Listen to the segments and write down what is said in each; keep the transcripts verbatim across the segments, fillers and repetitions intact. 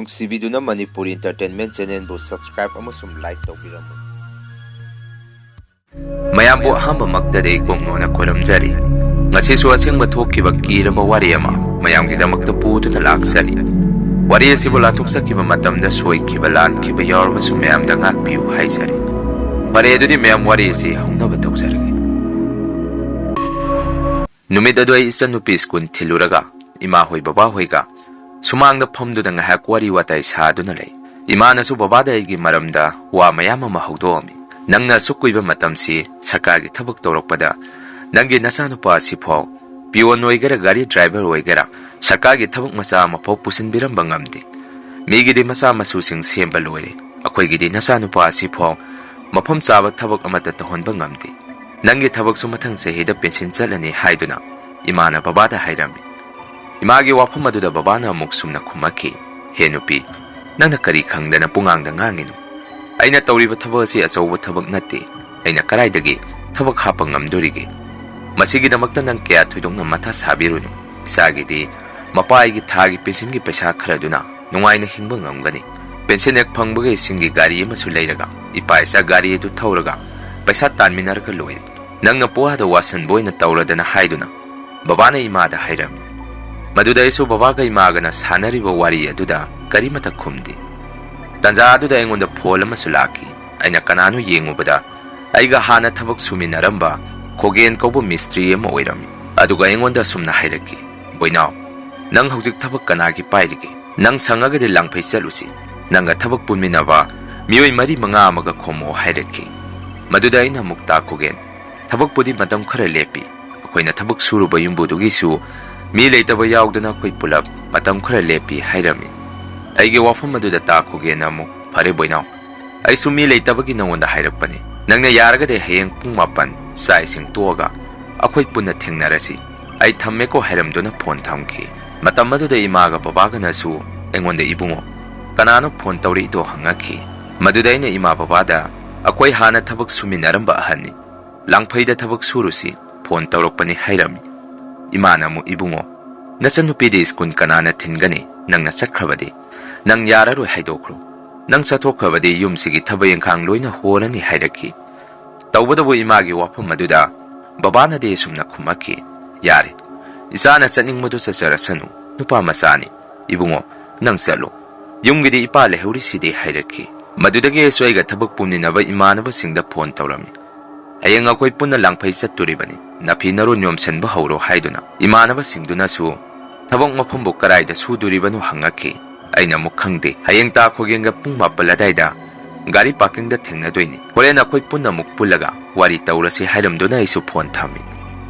ꯅꯨꯡꯁꯤꯕꯤꯗꯨꯅ Manipuri Entertainment Channelꯕꯨ subscribe ꯑꯃꯁꯨꯡ like ꯇꯧꯕꯤꯔꯝꯃꯨ꯫ ꯃꯌꯥꯝꯕꯨ ꯑꯍꯥꯟꯕꯃꯛꯇꯗ ꯏꯀꯣꯛꯅꯣꯅ ꯈꯣꯏꯔꯝꯖꯔꯤ꯫ ꯉꯁꯤꯁꯨ ꯑꯁꯦꯡꯕ ꯊꯣꯛꯈꯤꯕ ꯀꯤꯔꯕ ꯋꯥꯔꯤ ꯑꯃ ꯃꯌꯥꯝꯒꯤꯗꯃꯛꯇ ꯄꯨꯗꯨꯅ ꯂꯥꯛꯆꯔꯤ꯫ ꯋꯥꯔꯤ ꯑꯁꯤꯕꯨ ꯂꯥꯟꯊꯣꯛꯆꯈꯤꯕ ꯃꯇꯝꯗ ꯁꯣꯏꯈꯤꯕ ꯂꯥꯟꯈꯤꯕ ꯌꯥꯎꯔꯕꯁꯨ ꯃꯌꯥꯝꯗ ꯉꯥꯛꯄꯤꯌꯨ ꯍꯥꯏꯖꯔꯤ꯫ ꯐꯔꯦ, ꯑꯗꯨꯗꯤ ꯃꯌꯥꯝ ꯋꯥꯔꯤ ꯑꯁꯤ ꯍꯧꯅꯕ ꯇꯧꯖꯔꯒꯦ꯫ ꯅꯨꯃꯤꯠ ꯑꯗꯨ ꯑꯩ ꯏꯆꯟꯅꯨꯄꯤ ꯁ꯭ꯀꯨꯜ ꯊꯤꯜꯂꯨꯔꯒ ꯏꯃꯥ ꯍꯣꯏ ꯕꯕꯥ ꯍꯣꯏꯒ ꯁꯨꯃꯥꯡꯗ ꯐꯝꯗꯨꯅ ꯉꯥꯏꯍꯥꯛ ꯋꯥꯔꯤ ꯋꯥꯇꯥꯏ ꯁꯥꯗꯨꯅ ꯂꯩ꯫ ꯏꯃꯥꯅꯁꯨ ꯕꯕꯥꯗ ꯑꯩꯒꯤ ꯃꯔꯝꯗ ꯋꯥ ꯃꯌꯥꯝ ꯑꯃ ꯍꯧꯗꯣꯛꯑꯝꯃꯤ꯫ "ꯅꯪꯅ ꯑꯁꯨꯛ ꯀꯨꯏꯕ ꯃꯇꯝꯁꯤ ꯁꯔꯀꯥꯔꯒꯤ ꯊꯕꯛ ꯇꯧꯔꯛꯄꯗ ꯅꯪꯒꯤ ꯅꯆꯥꯅꯨꯄꯥ ꯑꯁꯤꯐꯥꯎ ꯄꯤꯌꯣꯟ ꯑꯣꯏꯒꯦꯔꯥ ꯒꯥꯔꯤ ꯗ꯭ꯔꯥꯏꯚꯔ ꯑꯣꯏꯒꯦꯔꯥ ꯁꯔꯀꯥꯔꯒꯤ ꯊꯕꯛ ꯃꯆꯥ ꯑꯃꯐꯥꯎ ꯄꯨꯁꯤꯟꯕꯤꯔꯝꯕ ꯉꯝꯗꯦ꯫ ꯃꯤꯒꯤꯗꯤ ꯃꯆꯥ ꯃꯁꯨꯁꯤꯡ ꯁꯦꯝꯕ ꯂꯣꯏꯔꯦ, ꯑꯩꯈꯣꯏꯒꯤꯗꯤ ꯅꯆꯥꯅꯨꯄꯥ ꯑꯁꯤꯐꯥꯎ ꯃꯐꯝ ꯆꯥꯕ ꯊꯕꯛ ꯑꯃꯠꯇ ꯇꯧꯍꯟꯕ ꯉꯝꯗꯦ꯫ ꯅꯪꯒꯤ ꯊꯕꯛꯁꯨ ꯃꯊꯪ ꯆꯍꯤꯗ ꯄꯦꯟꯁꯤꯟ ꯆꯠꯂꯅꯤ" ꯍꯥꯏꯗꯨꯅ ꯏꯃꯥꯅ ꯕꯕꯥꯗ ꯍꯥꯏꯔꯝꯃꯤ꯫ ꯏꯃꯥꯒꯤ ꯋꯥꯐꯝ ꯑꯗꯨꯗ ꯕꯕꯥꯅ ꯑꯃꯨꯛ ꯁꯨꯝꯅ ꯈꯨꯝꯃꯛꯈꯤ, "ꯍꯦ ꯅꯨꯄꯤ, ꯅꯪꯅ ꯀꯔꯤ ꯈꯪꯗꯅ ꯄꯨꯡꯉꯥꯡꯗ ꯉꯥꯡꯉꯤꯅꯣ? ꯑꯩꯅ ꯇꯧꯔꯤꯕ ꯊꯕꯛ ꯑꯁꯤ ꯑꯆꯧꯕ ꯊꯕꯛ ꯅꯠꯇꯦ꯫ ꯑꯩꯅ ꯀꯗꯥꯏꯗꯒꯤ ꯊꯕꯛ ꯍꯥꯞꯄ ꯉꯝꯗꯣꯔꯤꯒꯦ? ꯃꯁꯤꯒꯤꯗꯃꯛꯇ ꯅꯪ ꯀꯌꯥ ꯊꯣꯏꯗꯣꯛꯅ ꯃꯊꯥ ꯁꯥꯕꯤꯔꯨꯅꯨ꯫ ꯏꯆꯥꯒꯤꯗꯤ ꯃꯄꯥ ꯑꯩꯒꯤ ꯊꯥꯒꯤ ꯄꯦꯟꯁꯤꯟꯒꯤ ꯄꯩꯁꯥ ꯈꯔꯗꯨꯅ ꯅꯨꯡꯉꯥꯏꯅ ꯍꯤꯡꯕ ꯉꯝꯒꯅꯤ꯫ ꯄꯦꯟꯁꯤꯟ ꯍꯦꯛ ꯐꯪꯕꯒ ꯏꯁꯤꯡꯒꯤ ꯒꯥꯔꯤ ꯑꯃꯁꯨ ꯂꯩꯔꯒ ꯏꯄꯥ ꯏꯆꯥ ꯒꯥꯔꯤ ꯑꯗꯨ ꯊꯧꯔꯒ ꯄꯩꯁꯥ ꯇꯥꯟꯃꯤꯟꯅꯔꯒ ꯂꯣꯏꯔꯦ꯫ ꯅꯪꯅ ꯄꯨꯋꯥꯗ ꯋꯥꯁꯟꯕ ꯑꯣꯏꯅ ꯇꯧꯔꯗꯅ" ꯍꯥꯏꯗꯨꯅ ꯕꯕꯥꯅ ꯏꯃꯥꯗ ꯍꯥꯏꯔꯝꯃꯤ꯫ ꯃꯗꯨꯗ ꯑꯩꯁꯨ ꯕꯕꯥꯒ ꯏꯃꯥꯒꯅ ꯁꯥꯟꯅꯔꯤꯕ ꯋꯥꯔꯤ ꯑꯗꯨꯗ ꯀꯔꯤꯃꯇ ꯈꯨꯝꯗꯦ꯫ ꯇꯥꯟꯖꯥ ꯑꯗꯨꯗ ꯑꯩꯉꯣꯟꯗ ꯐꯣꯟ ꯑꯃꯁꯨ ꯂꯥꯛꯈꯤ꯫ ꯑꯩꯅ ꯀꯅꯥꯅꯣ ꯌꯦꯡꯉꯨꯕꯗ ꯑꯩꯒ ꯍꯥꯟꯅ ꯊꯕꯛ ꯁꯨꯃꯤꯟꯅꯔꯝꯕ ꯈꯣꯒꯦꯟ ꯀꯧꯕ ꯃꯤꯁꯇ꯭ꯔꯤ ꯑꯃ ꯑꯣꯏꯔꯝꯃꯤ꯫ ꯑꯗꯨꯒ ꯑꯩꯉꯣꯟꯗ ꯑꯁꯨꯝꯅ ꯍꯥꯏꯔꯛꯈꯤ, "ꯕꯣꯏꯅꯥꯎ, ꯅꯪ ꯍꯧꯖꯤꯛ ꯊꯕꯛ ꯀꯅꯥꯒꯤ ꯄꯥꯏꯔꯤꯒꯦ? ꯅꯪ ꯁꯪꯉꯒꯗꯤ ꯂꯥꯡꯐꯩ ꯆꯠꯂꯨꯁꯤ꯫ ꯅꯪꯒ ꯊꯕꯛ ꯄꯨꯟꯃꯤꯟꯅꯕ ꯃꯤꯑꯣꯏ ꯃꯔꯤ ꯃꯉꯥ ꯑꯃꯒ ꯈꯣꯝꯃꯛꯑꯣ" ꯍꯥꯏꯔꯛꯈꯤ꯫ ꯃꯗꯨꯗ ꯑꯩꯅ ꯑꯃꯨꯛ ꯇꯥ ꯈꯣꯒꯦꯟ, ꯊꯕꯛꯄꯨꯗꯤ ꯃꯇꯝ ꯈꯔ ꯂꯦꯞꯄꯤ꯫ ꯑꯩꯈꯣꯏꯅ ꯊꯕꯛ ꯁꯨꯔꯨꯕ ꯌꯨꯝꯕꯨꯗꯨꯒꯤꯁꯨ ꯃꯤ ꯂꯩꯇꯕ ꯌꯥꯎꯗꯅ ꯑꯩꯈꯣꯏ ꯄꯨꯂꯞ ꯃꯇꯝ ꯈꯔ ꯂꯦꯞꯄꯤ ꯍꯥꯏꯔꯝꯃꯤ꯫ ꯑꯩꯒꯤ ꯋꯥꯐꯝ ꯑꯗꯨꯗ ꯇꯥ ꯈꯣꯒꯦꯟꯅ ꯑꯃꯨꯛ, "ꯐꯔꯦ ꯕꯣꯏꯅꯥꯎ, ꯑꯩꯁꯨ ꯃꯤ ꯂꯩꯇꯕꯒꯤ ꯅꯉꯣꯟꯗ ꯍꯥꯏꯔꯛꯄꯅꯤ꯫ ꯅꯪꯅ ꯌꯥꯔꯒꯗꯤ ꯍꯌꯦꯡ ꯄꯨꯡ ꯃꯥꯄꯟ ꯆꯥꯛ ꯏꯁꯤꯡ ꯇꯣꯛꯑꯒ ꯑꯩꯈꯣꯏ ꯄꯨꯟꯅ ꯊꯦꯡꯅꯔꯁꯤ꯫ ꯑꯩ ꯊꯝꯃꯦꯀꯣ" ꯍꯥꯏꯔꯝꯗꯨꯅ ꯐꯣꯟ ꯊꯝꯈꯤ꯫ ꯃꯇꯝ ꯑꯗꯨꯗ ꯏꯃꯥꯒ ꯕꯕꯥꯒꯅꯁꯨ ꯑꯩꯉꯣꯟꯗ, "ꯏꯕꯨꯡꯉꯣ, ꯀꯅꯥꯅꯣ ꯐꯣꯟ ꯇꯧꯔꯛꯏꯗꯣ?" ꯍꯪꯉꯛꯈꯤ꯫ ꯃꯗꯨꯗ ꯑꯩꯅ ꯏꯃꯥ ꯕꯕꯥꯗ, "ꯑꯩꯈꯣꯏ ꯍꯥꯟꯅ ꯊꯕꯛ ꯁꯨꯃꯤꯟꯅꯔꯝꯕ ꯑꯍꯟꯅꯤ, ꯂꯥꯡꯐꯩꯗ ꯊꯕꯛ ꯁꯨꯔꯨꯁꯤ, ꯐꯣꯟ ꯇꯧꯔꯛꯄꯅꯤ" ꯍꯥꯏꯔꯝꯃꯤ꯫ ꯏꯃꯥꯅ ꯑꯃꯨꯛ, "ꯏꯕꯨꯡꯉꯣ, ꯅꯆꯟꯅꯨꯄꯤꯗꯤ ꯁ꯭ꯀꯨꯜ ꯀꯅꯥꯅ ꯊꯤꯟꯒꯅꯤ? ꯅꯪꯅ ꯆꯠꯈ꯭ꯔꯕꯗꯤ?" "ꯅꯪ ꯌꯥꯔꯔꯣꯏ ꯍꯥꯏꯗꯣꯛꯈ꯭ꯔꯣ꯫ ꯅꯪ ꯆꯠꯊꯣꯛꯈ꯭ꯔꯕꯗꯤ ꯌꯨꯝꯁꯤꯒꯤ ꯊꯕꯛ ꯏꯪꯈꯥꯡ ꯂꯣꯏꯅ ꯍꯣꯔꯅꯤ" ꯍꯥꯏꯔꯛꯈꯤ꯫ ꯇꯧꯕꯇꯕꯨ ꯏꯃꯥꯒꯤ ꯋꯥꯐꯝ ꯑꯗꯨꯗ ꯕꯕꯥꯅꯗꯤ ꯑꯁꯨꯝꯅ ꯈꯨꯝꯃꯛꯈꯤ, "ꯌꯥꯔꯦ, ꯏꯆꯥꯅ ꯆꯠꯅꯤꯡꯕꯗꯨ ꯆꯠꯆꯔꯁꯅꯨ, ꯅꯨꯄꯥ ꯃꯆꯥꯅꯤ꯫ ꯏꯕꯨꯡꯉꯣ, ꯅꯪ ꯆꯠꯂꯣ꯫ ꯌꯨꯝꯒꯤꯗꯤ ꯏꯄꯥ ꯂꯩꯍꯧꯔꯤꯁꯤꯗꯤ" ꯍꯥꯏꯔꯛꯈꯤ꯫ ꯃꯗꯨꯗꯒꯤ ꯑꯩꯁꯨ ꯑꯩꯒ ꯊꯕꯛ ꯄꯨꯃꯤꯟꯅꯕ ꯏꯃꯥꯟꯅꯕꯁꯤꯡꯗ ꯐꯣꯟ ꯇꯧꯔꯝꯃꯤ꯫ "ꯍꯌꯦꯡ ꯑꯩꯈꯣꯏ ꯄꯨꯟꯅ ꯂꯥꯡꯐꯩ ꯆꯠꯇꯣꯔꯤꯕꯅꯤ, ꯅꯥꯐꯤ ꯅꯔꯣꯟ ꯌꯣꯝꯁꯟꯕ ꯍꯧꯔꯣ" ꯍꯥꯏꯗꯨꯅ ꯏꯃꯥꯟꯅꯕꯁꯤꯡꯗꯨꯅꯁꯨ ꯊꯕꯛ ꯃꯐꯝꯕꯨ ꯀꯗꯥꯏꯗ ꯁꯨꯗꯣꯔꯤꯕꯅꯣ ꯍꯪꯉꯛꯈꯤ꯫ ꯑꯩꯅ ꯑꯃꯨꯛ, "ꯈꯪꯗꯦ, ꯍꯌꯦꯡ ꯇꯥ ꯈꯣꯒꯦꯟꯒ ꯄꯨꯡ ꯃꯥꯄꯜ ꯑꯗꯥꯏꯗ ꯒꯥꯔꯤ ꯄꯥꯔꯀꯤꯡꯗ ꯊꯦꯡꯅꯗꯣꯏꯅꯤ, ꯍꯣꯔꯦꯟ ꯑꯩꯈꯣꯏ ꯄꯨꯟꯅ ꯑꯃꯨꯛ ꯄꯨꯜꯂꯒ ꯋꯥꯔꯤ ꯇꯧꯔꯁꯤ" ꯍꯥꯏꯔꯝꯗꯨꯅ ꯑꯩꯁꯨ ꯐꯣꯟ ꯊꯝꯃꯤ꯫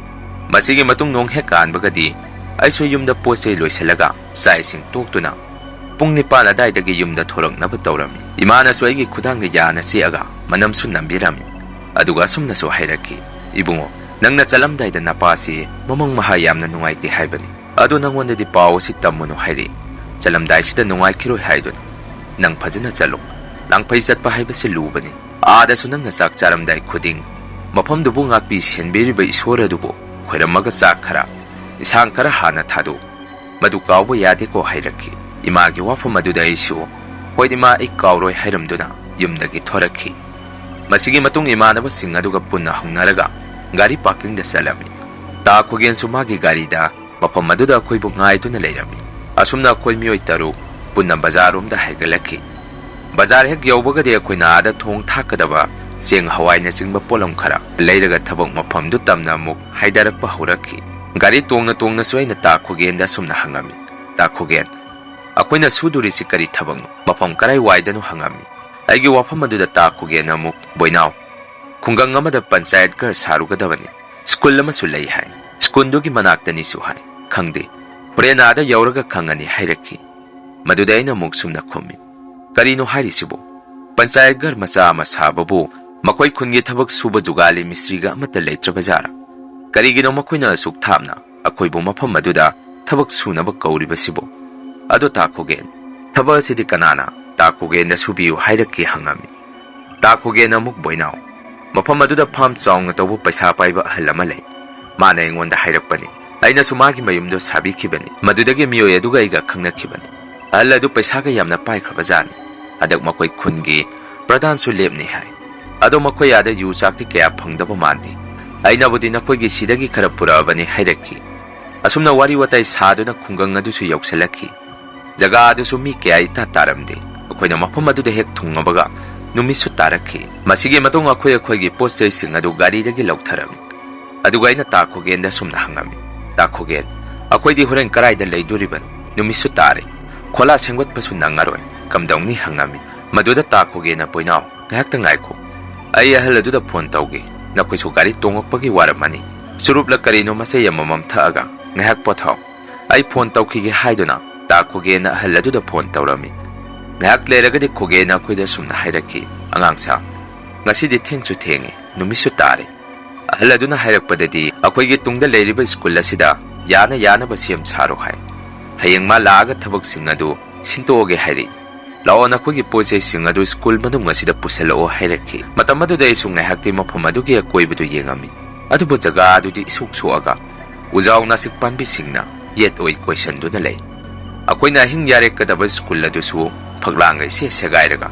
ꯃꯁꯤꯒꯤ ꯃꯇꯨꯡ ꯅꯣꯡ ꯍꯦꯛ ꯀꯥꯟꯕꯒꯗꯤ ꯑꯩꯁꯨ ꯌꯨꯝꯗ ꯄꯣꯠ ꯆꯩ ꯂꯣꯏꯁꯤꯜꯂꯒ ꯆꯥꯛ ꯏꯁꯤꯡ ꯇꯣꯛꯇꯨꯅ ꯄꯨꯡ ꯅꯤꯄꯥꯟ ꯑꯗꯥꯏꯗꯒꯤ ꯌꯨꯝꯗ ꯊꯣꯔꯛꯅꯕ ꯇꯧꯔꯝꯃꯤ꯫ ꯏꯃꯥꯅꯁꯨ ꯑꯩꯒꯤ ꯈꯨꯗꯥꯡꯗ ꯌꯥꯅ ꯆꯤꯛꯑꯒ ꯃꯅꯝꯁꯨ ꯅꯝꯕꯤꯔꯝꯃꯤ꯫ ꯑꯗꯨꯒ ꯑꯁꯨꯝꯅꯁꯨ ꯍꯥꯏꯔꯛꯈꯤ, "ꯏꯕꯨꯡꯉꯣ, ꯅꯪꯅ ꯆꯠꯂꯝꯗꯥꯏꯗ ꯅꯄꯥꯁꯤ ꯃꯃꯪ ꯃꯍꯥ ꯌꯥꯝꯅ ꯅꯨꯡꯉꯥꯏꯇꯦ ꯍꯥꯏꯕꯅꯤ꯫ ꯑꯗꯣ ꯅꯪꯉꯣꯟꯗꯗꯤ ꯄꯥꯎ ꯑꯁꯤ ꯇꯝꯃꯨꯅꯨ ꯍꯥꯏꯔꯤ꯫ ꯆꯠꯂꯝꯗꯥꯏꯁꯤꯗ ꯅꯨꯡꯉꯥꯏꯈꯤꯔꯣꯏ ꯍꯥꯏꯗꯨꯅ꯫ ꯅꯪ ꯐꯖꯅ ꯆꯠꯂꯨ꯫ ꯂꯥꯡꯐꯩ ꯆꯠꯄ ꯍꯥꯏꯕꯁꯤ ꯂꯨꯕꯅꯤ꯫ ꯑꯥꯗꯁꯨ ꯅꯪꯅ ꯆꯥꯛ ꯆꯥꯔꯝꯗꯥꯏ ꯈꯨꯗꯤꯡ ꯃꯐꯝꯗꯨꯕꯨ ꯉꯥꯛꯄꯤ ꯁꯦꯟꯕꯤꯔꯤꯕ ꯏꯁꯣꯔ ꯑꯗꯨꯕꯨ ꯈꯣꯏꯔꯝꯃꯒ ꯆꯥꯛ ꯈꯔ, ꯏꯟꯁꯥꯡ ꯈꯔ ꯍꯥꯟꯅ ꯊꯥꯗꯣꯛꯎ꯫ ꯃꯗꯨ ꯀꯥꯎꯕ ꯌꯥꯗꯦꯀꯣ" ꯍꯥꯏꯔꯛꯈꯤ꯫ ꯏꯃꯥꯒꯤ ꯋꯥꯐꯝ ꯑꯗꯨꯗ ꯑꯩꯁꯨ, "ꯍꯣꯏ ꯏꯃꯥ, ꯑꯩ ꯀꯥꯎꯔꯣꯏ" ꯍꯥꯏꯔꯝꯗꯨꯅ ꯌꯨꯝꯗꯒꯤ ꯊꯣꯔꯛꯈꯤ꯫ ꯃꯁꯤꯒꯤ ꯃꯇꯨꯡ ꯏꯃꯥꯟꯅꯕꯁꯤꯡ ꯑꯗꯨꯒ ꯄꯨꯟꯅ ꯍꯧꯅꯔꯒ ꯒꯥꯔꯤ ꯄꯥꯔꯀꯤꯡꯗ ꯆꯠꯂꯝꯃꯤ꯫ ꯇꯥ ꯈꯨꯒꯦꯟꯁꯨ ꯃꯥꯒꯤ ꯒꯥꯔꯤꯗ ꯃꯐꯝ ꯑꯗꯨꯗ ꯑꯩꯈꯣꯏꯕꯨ ꯉꯥꯏꯗꯨꯅ ꯂꯩꯔꯝꯃꯤ꯫ ꯑꯁꯨꯝꯅ ꯑꯩꯈꯣꯏ ꯃꯤꯑꯣꯏ ꯇꯔꯨꯛ ꯄꯨꯟꯅ ꯕꯖꯥꯔꯔꯣꯝꯗ ꯍꯥꯏꯒꯠꯂꯛꯈꯤ꯫ ꯕꯖꯥꯔ ꯍꯦꯛ ꯌꯧꯕꯒꯗꯤ ꯑꯩꯈꯣꯏꯅ ꯑꯥꯗ ꯊꯣꯡ ꯊꯥꯛꯀꯗꯕ ꯆꯦꯡ ꯍꯋꯥꯏꯅꯆꯤꯡꯕ ꯄꯣꯠꯂꯝ ꯈꯔ ꯂꯩꯔꯒ ꯊꯕꯛ ꯃꯐꯝꯗꯨ ꯇꯝꯅ ꯑꯃꯨꯛ ꯍꯥꯏꯗꯔꯛꯄ ꯍꯧꯔꯛꯈꯤ꯫ ꯒꯥꯔꯤ ꯇꯣꯡꯅ ꯇꯣꯡꯅꯁꯨ ꯑꯩꯅ ꯇꯥ ꯈꯨꯒꯦꯟꯗ ꯑꯁꯨꯝꯅ ꯍꯪꯉꯝꯃꯤ, "ꯇꯥ ꯈꯨꯒꯦꯟ, ꯑꯩꯈꯣꯏꯅ ꯁꯨꯗꯣꯔꯤꯁꯤ ꯀꯔꯤ ꯊꯕꯛꯅꯣ? ꯃꯐꯝ ꯀꯔꯥꯏ ꯋꯥꯏꯗꯅꯣ?" ꯍꯪꯉꯝꯃꯤ꯫ ꯑꯩꯒꯤ ꯋꯥꯐꯝ ꯑꯗꯨꯗ ꯇꯥ ꯈꯨꯒꯦꯟꯅ ꯑꯃꯨꯛ, "ꯕꯣꯏꯅꯥꯎ, ꯈꯨꯡꯒꯪ ꯑꯃꯗ ꯄꯟꯆꯥꯌꯠ ꯘꯔ ꯁꯥꯔꯨꯒꯗꯕꯅꯤ꯫ ꯁ꯭ꯀꯨꯜ ꯑꯃꯁꯨ ꯂꯩ ꯍꯥꯏ꯫ ꯁ꯭ꯀꯨꯜꯗꯨꯒꯤ ꯃꯅꯥꯛꯇꯅꯤꯁꯨ ꯍꯥꯏ꯫ ꯈꯪꯗꯦ, ꯍꯣꯔꯦꯟ ꯑꯥꯗ ꯌꯧꯔꯒ ꯈꯪꯉꯅꯤ" ꯍꯥꯏꯔꯛꯈꯤ꯫ ꯃꯗꯨꯗ ꯑꯩꯅ ꯑꯃꯨꯛ ꯁꯨꯝꯅ ꯈꯨꯝꯃꯤ, "ꯀꯔꯤꯅꯣ ꯍꯥꯏꯔꯤꯁꯤꯕꯨ? ꯄꯟꯆꯥꯌꯠ ꯘꯔ ꯃꯆꯥ ꯑꯃ ꯁꯥꯕꯕꯨ ꯃꯈꯣꯏ ꯈꯨꯟꯒꯤ ꯊꯕꯛ ꯁꯨꯕ ꯖꯨꯒꯥꯂꯤ ꯃꯤꯁꯇ꯭ꯔꯤꯒ ꯑꯃꯠꯇ ꯂꯩꯇ꯭ꯔꯕꯖꯥꯔꯥ? ꯀꯔꯤꯒꯤꯅꯣ ꯃꯈꯣꯏꯅ ꯑꯁꯨꯛ ꯊꯥꯞꯅ ꯑꯩꯈꯣꯏꯕꯨ ꯃꯐꯝ ꯑꯗꯨꯗ ꯊꯕꯛ ꯁꯨꯅꯕ ꯀꯧꯔꯤꯕꯁꯤꯕꯨ? ꯑꯗꯣ ꯇꯥ ꯈꯨꯒꯦꯟ, ꯊꯕꯛ ꯑꯁꯤꯗꯤ ꯀꯅꯥꯅ ꯇꯥ ꯈꯨꯒꯦꯟꯗ ꯁꯨꯕꯤꯌꯨ ꯍꯥꯏꯔꯛꯀꯦ?" ꯍꯪꯉꯝꯃꯤ꯫ ꯇꯥ ꯈꯨꯒꯦꯟ ꯑꯃꯨꯛ, "ꯕꯣꯏꯅꯥꯎ, ꯃꯐꯝ ꯑꯗꯨꯗ ꯐꯥꯝ ꯆꯥꯎꯅ ꯇꯧꯕ ꯄꯩꯁꯥ ꯄꯥꯏꯕ ꯑꯍꯜ ꯑꯃ ꯂꯩ꯫ ꯃꯥꯅ ꯑꯩꯉꯣꯟꯗ ꯍꯥꯏꯔꯛꯄꯅꯤ꯫ ꯑꯩꯅꯁꯨ ꯃꯥꯒꯤ ꯃꯌꯨꯝꯗꯣ ꯁꯥꯕꯤꯈꯤꯕꯅꯤ꯫ ꯃꯗꯨꯗꯒꯤ ꯃꯤꯑꯣꯏ ꯑꯗꯨꯒ ꯑꯩꯒ ꯈꯪꯅꯈꯤꯕꯅꯤ꯫ ꯑꯍꯜ ꯑꯗꯨ ꯄꯩꯁꯥꯒ ꯌꯥꯝꯅ ꯄꯥꯏꯈ꯭ꯔꯕꯖꯥꯠꯅꯤ꯫ ꯍꯟꯗꯛ ꯃꯈꯣꯏ ꯈꯨꯟꯒꯤ ꯄ꯭ꯔꯙꯥꯟꯁꯨ ꯂꯦꯞꯅꯤ ꯍꯥꯏ꯫ ꯑꯗꯣ ꯃꯈꯣꯏ ꯑꯥꯗ ꯌꯨ ꯆꯥꯛꯇꯤ ꯀꯌꯥ ꯐꯪꯗꯕ ꯃꯥꯟꯗꯦ꯫ ꯑꯩꯅꯕꯨꯗꯤ ꯅꯈꯣꯏꯒꯤ ꯁꯤꯗꯒꯤ ꯈꯔ ꯄꯨꯔꯛꯑꯕꯅꯤ ꯍꯥꯏꯔꯛꯈꯤ꯫ ꯑꯁꯨꯝꯅ ꯋꯥꯔꯤ ꯋꯥꯇꯥꯏ ꯁꯥꯗꯨꯅ ꯈꯨꯡꯒꯪ ꯑꯗꯨꯁꯨ ꯌꯧꯁꯤꯜꯂꯛꯈꯤ꯫ ꯖꯒꯥ ꯑꯗꯨꯁꯨ ꯃꯤ ꯀꯌꯥ ꯏꯇꯥ ꯇꯥꯔꯝꯗꯦ꯫ ꯑꯩꯈꯣꯏꯅ ꯃꯐꯝ ꯑꯗꯨꯗ ꯍꯦꯛ ꯊꯨꯡꯉꯕꯒ ꯅꯨꯃꯤꯠꯁꯨ ꯇꯥꯔꯛꯈꯤ꯫ ꯃꯁꯤꯒꯤ ꯃꯇꯨꯡ ꯑꯩꯈꯣꯏ ꯑꯩꯈꯣꯏꯒꯤ ꯄꯣꯠ ꯆꯩꯁꯤꯡ ꯑꯗꯨ ꯒꯥꯔꯤꯗꯒꯤ ꯂꯧꯊꯔꯝꯃꯤ꯫ ꯑꯗꯨꯒ ꯑꯩꯅ ꯇꯥ ꯈꯣꯒꯦꯟꯗ ꯁꯨꯝꯅ ꯍꯪꯉꯝꯃꯤ, "ꯇꯥ ꯈꯣꯒꯦꯟ, ꯑꯩꯈꯣꯏꯗꯤ ꯍꯣꯔꯦꯟ ꯀꯔꯥꯏꯗ ꯂꯩꯗꯣꯔꯤꯕꯅꯣ? ꯅꯨꯃꯤꯠꯁꯨ ꯇꯥꯔꯦ꯫ ꯈꯣꯂꯥ ꯁꯦꯝꯒꯠꯄꯁꯨ ꯅꯪꯉꯔꯣꯏ꯫ ꯀꯝꯗꯧꯅꯤ?" ꯍꯪꯉꯝꯃꯤ꯫ ꯃꯗꯨꯗ ꯇꯥ ꯈꯣꯒꯦꯟꯅ, "ꯕꯣꯏꯅꯥꯎ, ꯉꯥꯏꯍꯥꯛꯇ ꯉꯥꯏꯈꯣ꯫ ꯑꯩ ꯑꯍꯜ ꯑꯗꯨꯗ ꯐꯣꯟ ꯇꯧꯒꯦ꯫ ꯅꯈꯣꯏꯁꯨ ꯒꯥꯔꯤ ꯇꯣꯡꯉꯛꯄꯒꯤ ꯋꯥꯔꯝꯃꯅꯤ꯫ ꯆꯨꯔꯨꯞꯂ ꯀꯔꯤꯅꯣ ꯃꯆꯩ ꯑꯃꯃꯝ ꯊꯛꯑꯒ ꯉꯥꯏꯍꯥꯛ ꯄꯣꯊꯥꯎ꯫ ꯑꯩ ꯐꯣꯟ ꯇꯧꯈꯤꯒꯦ" ꯍꯥꯏꯗꯨꯅ ꯇꯥ ꯈꯣꯒꯦꯟꯅ ꯑꯍꯜ ꯑꯗꯨꯗ ꯐꯣꯟ ꯇꯧꯔꯝꯃꯤ꯫ ꯉꯥꯏꯍꯥꯛ ꯂꯩꯔꯒꯗꯤ ꯈꯣꯒꯦꯟꯅ ꯑꯩꯈꯣꯏꯗ ꯁꯨꯝꯅ ꯍꯥꯏꯔꯛꯈꯤ, "ꯑꯉꯥꯡꯁꯥ, ꯉꯁꯤꯗꯤ ꯊꯦꯡꯁꯨ ꯊꯦꯡꯉꯦ, ꯅꯨꯃꯤꯠꯁꯨ ꯇꯥꯔꯦ꯫ ꯑꯍꯜ ꯑꯗꯨꯅ ꯍꯥꯏꯔꯛꯄꯗꯗꯤ ꯑꯩꯈꯣꯏꯒꯤ ꯇꯨꯡꯗ ꯂꯩꯔꯤꯕ ꯁ꯭ꯀꯨꯜ ꯑꯁꯤꯗ ꯌꯥꯅ ꯌꯥꯅꯕ ꯁꯦꯝ ꯁꯥꯔꯣ ꯍꯥꯏ꯫ ꯍꯌꯦꯡ ꯃꯥ ꯂꯥꯛꯑꯒ ꯊꯕꯛꯁꯤꯡ ꯑꯗꯨ ꯁꯤꯟꯇꯣꯛꯑꯒꯦ ꯍꯥꯏꯔꯛꯏ꯫ ꯂꯥꯛꯑꯣ, ꯅꯈꯣꯏꯒꯤ ꯄꯣꯠ ꯆꯩꯁꯤꯡ ꯑꯗꯨ ꯁ꯭ꯀꯨꯜ ꯃꯅꯨꯡ ꯑꯁꯤꯗ ꯄꯨꯁꯤꯜꯂꯛꯑꯣ" ꯍꯥꯏꯔꯛꯈꯤ꯫ ꯃꯇꯝ ꯑꯗꯨꯗ ꯑꯩꯁꯨ ꯉꯥꯏꯍꯥꯛꯇꯤ ꯃꯐꯝ ꯑꯗꯨꯒꯤ ꯑꯀꯣꯏꯕꯗꯨ ꯌꯦꯡꯉꯝꯃꯤ꯫ ꯑꯗꯨꯕꯨ ꯖꯒꯥ ꯑꯗꯨꯗꯤ ꯏꯁꯨꯛ ꯁꯣꯛꯑꯒ ꯎꯖꯥꯎ ꯅꯥꯁꯤꯛ ꯄꯥꯝꯕꯤꯁꯤꯡꯅ ꯌꯦꯠ ꯑꯣꯏ ꯀꯣꯏꯁꯟꯗꯨꯅ ꯂꯩ꯫ ꯑꯩꯈꯣꯏꯅ ꯑꯍꯤꯡ ꯌꯥꯔꯦꯛꯀꯗꯕ ꯁ꯭ꯀꯨꯜ ꯑꯗꯨꯁꯨ ꯐꯛꯂꯥꯡꯒ ꯏꯁꯦ ꯁꯦꯒꯥꯏꯔꯒ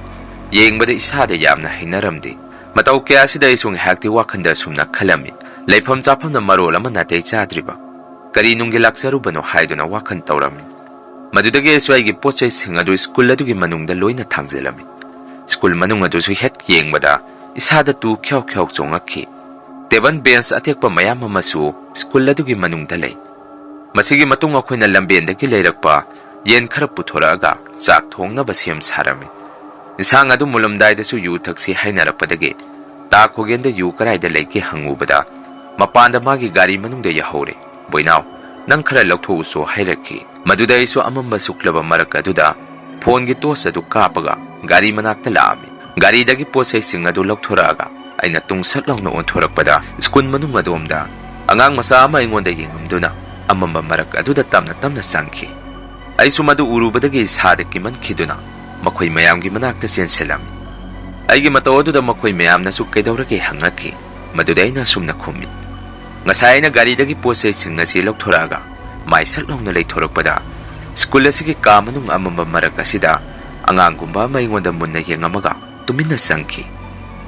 ꯌꯦꯡꯕꯗ ꯏꯁꯥꯗ ꯌꯥꯝꯅ ꯍꯩꯅꯔꯝꯗꯦ꯫ ꯃꯇꯧ ꯀꯌꯥ ꯑꯁꯤꯗ ꯑꯩꯁꯨ ꯉꯥꯏꯍꯥꯛꯇꯤ ꯋꯥꯈꯜꯗ ꯑꯁꯨꯝꯅ ꯈꯜꯂꯝꯃꯤ꯫ ꯂꯩꯐꯝ ꯆꯥꯐꯝꯅ ꯃꯔꯣꯜ ꯑꯃ ꯅꯥꯇꯩ ꯆꯥꯗ꯭ꯔꯤꯕ꯫ ꯀꯔꯤ ꯅꯨꯡꯒꯤ ꯂꯥꯛꯆꯔꯨꯕꯅꯣ ꯍꯥꯏꯗꯨꯅ ꯋꯥꯈꯜ ꯇꯧꯔꯝꯃꯤ꯫ ꯃꯗꯨꯗꯒꯤ ꯑꯩꯁꯨ ꯑꯩꯒꯤ ꯄꯣꯠ ꯆꯩꯁꯤꯡ ꯑꯗꯨ ꯁ꯭ꯀꯨꯜ ꯑꯗꯨꯒꯤ ꯃꯅꯨꯡꯗ ꯂꯣꯏꯅ ꯊꯥꯡꯖꯤꯜꯂꯝꯃꯤ꯫ ꯁ꯭ꯀꯨꯜ ꯃꯅꯨꯡ ꯑꯗꯨꯁꯨ ꯍꯦꯛ ꯌꯦꯡꯕꯗ ꯏꯁꯥꯗ ꯇꯨ ꯈ꯭ꯌꯥꯎ ꯈ꯭ꯌꯥꯎ ꯆꯣꯡꯉꯛꯈꯤ꯫ ꯇꯦꯕꯜ ꯕꯦꯟꯁ ꯑꯇꯦꯛꯄ ꯃꯌꯥꯝ ꯑꯃꯁꯨ ꯁ꯭ꯀꯨꯜ ꯑꯗꯨꯒꯤ ꯃꯅꯨꯡꯗ ꯂꯩ꯫ ꯃꯁꯤꯒꯤ ꯃꯇꯨꯡ ꯑꯩꯈꯣꯏꯅ ꯂꯝꯕꯦꯟꯗꯒꯤ ꯂꯩꯔꯛꯄ ꯌꯦꯟ ꯈꯔ ꯄꯨꯊꯣꯔꯛꯑꯒ ꯆꯥꯛ ꯊꯣꯡꯅꯕ ꯁꯦꯝ ꯁꯥꯔꯝꯃꯤ꯫ ꯏꯟꯁꯥꯡ ꯑꯗꯨ ꯃꯨꯜꯂꯝꯗꯥꯏꯗꯁꯨ ꯌꯨ ꯊꯛꯁꯤ ꯍꯥꯏꯅꯔꯛꯄꯗꯒꯤ ꯇꯥ ꯈꯣꯒꯦꯟꯗ ꯌꯨ ꯀꯔꯥꯏꯗ ꯂꯩꯒꯦ ꯍꯪꯉꯨꯕꯗ ꯃꯄꯥꯟꯗ ꯃꯥꯒꯤ ꯒꯥꯔꯤ ꯃꯅꯨꯡꯗ ꯌꯥꯍꯧꯔꯦ꯫ "ꯕꯣꯏꯅꯥꯎ, ꯅꯪ ꯈꯔ ꯂꯧꯊꯣꯛꯎꯆꯣ" ꯍꯥꯏꯔꯛꯈꯤ꯫ ꯃꯗꯨꯗ ꯑꯩꯁꯨ ꯑꯃꯝꯕ ꯁꯨꯛꯂꯕ ꯃꯔꯛ ꯑꯗꯨꯗ ꯐꯣꯟꯒꯤ ꯇꯣꯔꯆ ꯑꯗꯨ ꯀꯥꯞꯄꯒ ꯒꯥꯔꯤ ꯃꯅꯥꯛꯇ ꯂꯥꯛꯑꯝꯃꯤ꯫ ꯒꯥꯔꯤꯗꯒꯤ ꯄꯣꯠ ꯆꯩꯁꯤꯡ ꯑꯗꯨ ꯂꯧꯊꯣꯔꯛꯑꯒ ꯑꯩꯅ ꯇꯨꯡ ꯁꯠ ꯂꯥꯎꯅ ꯑꯣꯟꯊꯣꯔꯛꯄꯗ ꯁ꯭ꯀꯨꯜ ꯃꯅꯨꯡ ꯑꯗꯣꯝꯗ ꯑꯉꯥꯡ ꯃꯆꯥ ꯑꯃ ꯑꯩꯉꯣꯟꯗ ꯌꯦꯡꯉꯝꯗꯨꯅ ꯑꯃꯝꯕ ꯃꯔꯛ ꯑꯗꯨꯗ ꯇꯞꯅ ꯇꯞꯅ ꯆꯪꯈꯤ꯫ ꯑꯩꯁꯨ ꯃꯗꯨ ꯎꯔꯨꯕꯗꯒꯤ ꯏꯁꯥꯗ ꯀꯤꯃꯟꯈꯤꯗꯨꯅ ꯃꯈꯣꯏ ꯃꯌꯥꯝꯒꯤ ꯃꯅꯥꯛꯇ ꯆꯦꯟꯁꯤꯜꯂꯝꯃꯤ꯫ ꯑꯩꯒꯤ ꯃꯇꯧ ꯑꯗꯨꯗ ꯃꯈꯣꯏ ꯃꯌꯥꯝꯅꯁꯨ "ꯀꯩꯗꯧꯔꯒꯦ?" ꯍꯪꯉꯛꯈꯤ꯫ ꯃꯗꯨꯗ ꯑꯩꯅ ꯑꯁꯨꯝꯅ ꯈꯨꯝꯃꯤ, "ꯉꯁꯥꯏ ꯑꯩꯅ ꯒꯥꯔꯤꯗꯒꯤ ꯄꯣꯠ ꯆꯩꯁꯤꯡ ꯑꯁꯤ ꯂꯧꯊꯣꯔꯛꯑꯒ ꯃꯥꯏ ꯁꯠ ꯂꯥꯎꯅ ꯂꯩꯊꯣꯔꯛꯄꯗ ꯁ꯭ꯀꯨꯜ ꯑꯁꯤꯒꯤ ꯀꯥ ꯃꯅꯨꯡ ꯑꯃꯝꯕ ꯃꯔꯛ ꯑꯁꯤꯗ ꯑꯉꯥꯡꯒꯨꯝꯕ ꯑꯃ ꯑꯩꯉꯣꯟꯗ ꯃꯨꯟꯅ ꯌꯦꯡꯉꯝꯃꯒ ꯇꯨꯃꯤꯟꯅ ꯆꯪꯈꯤ꯫